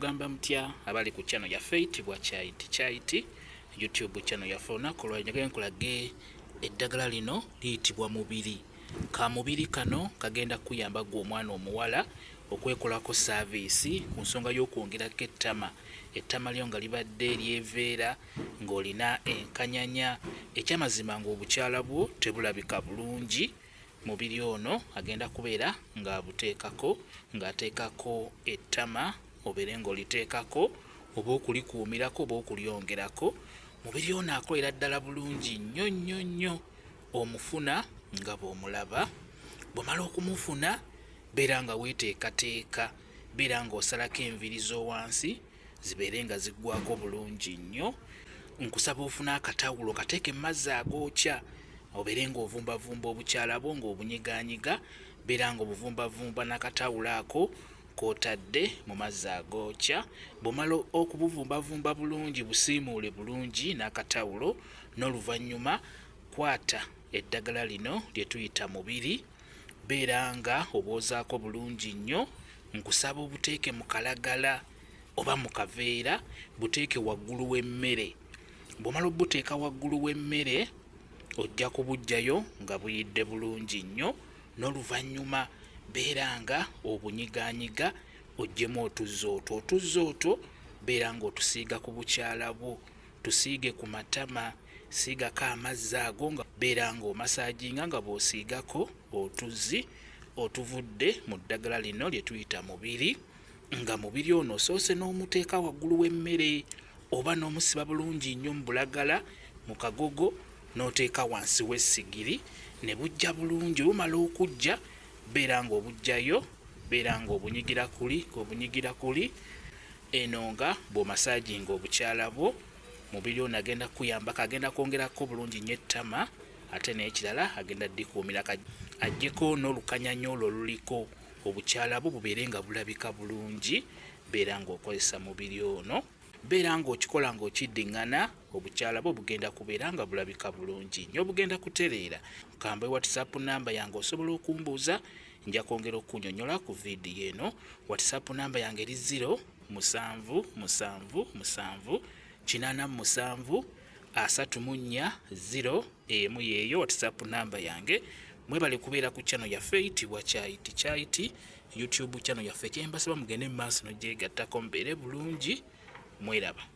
Mugamba mutya abali ku channel yaffe eyitibwa Kyayiti Kyayiti YouTube channel yaffe. Olunaku olwaleero njagala nkulage eddagala lino liyitibwa mubiri. Ka mubiri kano kagenda kukuyamba ggwe omwana omuwala okwekolako saaviisi ku nsonga y'okwongerako ettama. Ettama lyo nga libadde lyeveera ng'olina enkanyanya, ekyamazima ng'obukyala bwo tebulabika bulungi. Mubiri ono agenda kubeera ng'abuteekako ng'ateekako ettama obeere ng'oliteekako oba okulikuumirako oba okulyongerako. Mubiri ono akolera ddala bulungi nnyo nnyo nnyo, omufuna nga bw'omulaba. Bw'omala okumufuna beera nga weeteekateeka, beera ng'osalako enviiri z'owansi zibeere nga ziggwako bulungi nnyo. Nkusaba ofune akatawulo kateeke mu mazzi agookya obeere ng'ovumbavumba obukyala bwo ng'obunyigaanyiga, beera ng'obuvumbavumba n'akatawulo ako k'otadde mu mazzi agookya. Bw'omala okubuvumbavumba bulungi busiimuule bulungi n'akatawulo n'oluvannyuma kwata eddagala lino lye tuyita mubiri beera nga obwozaako bulungi nnyo. Nkusaba obuteeke mu kalagala oba mu kaveera, buteeke waggulu w'emmere. Bw'omala obuteeka waggulu w'emmere ojja kubuggyayo nga buyidde bulungi nnyo n'oluvannyuma beera nga obunyigaanyiga oggyemu otuzzi otwo. Otuzzi otwo beera ng'otusiiga ku bukyala bwo, tusiige ku matama, siigako amazzi ago nga beera ng'omasaajinga nga bw'osiigako otuzzi otuvudde mu ddagala lino lye tuyita mubiri. Nga mubiri ono osoose n'omuteeka waggulu w'emmere oba n'omusiba bulungi nnyo mu bulagala mu kagogo n'oteeka wansi w'essigiri ne bujja bulungi. Bumala okujja beera ng'obuggyayo, beera ng'obunyigira kuli ng'obunyigira kuli eno nga bw'omasaajinga obukyala bwo. Mubiri ono agenda kukuyambako, agenda kwongerako bulungi nnyo ettama ate n'ekirala agenda ddikuumira aggyeko n'olukanyanya olwo oluliko obukyala bwo bubeere nga bulabika bulungi. Beera ng'okozesa mubiri ono, beera ng'okikola ng'okiddiŋŋana, obukyala bwo bugenda kubeera nga bulabika bulungi nnyo, bugenda kutereera. Kambe WhatsApp namba yange osobola okumbuuza, nja kwongera okukunyonnyola ku vidiyo eno. WhatsApp namba yange eri 0 7 7 7 87 34 0 emu, yeeyo WhatsApp namba yange. Mwebale kubeera ku channel yaffe eyitibwa Kyayiti Kyayiti YouTube channel yaffe. Kyembasaba mugende mu maaso nogyegattako mubeere bulungi, mweraba.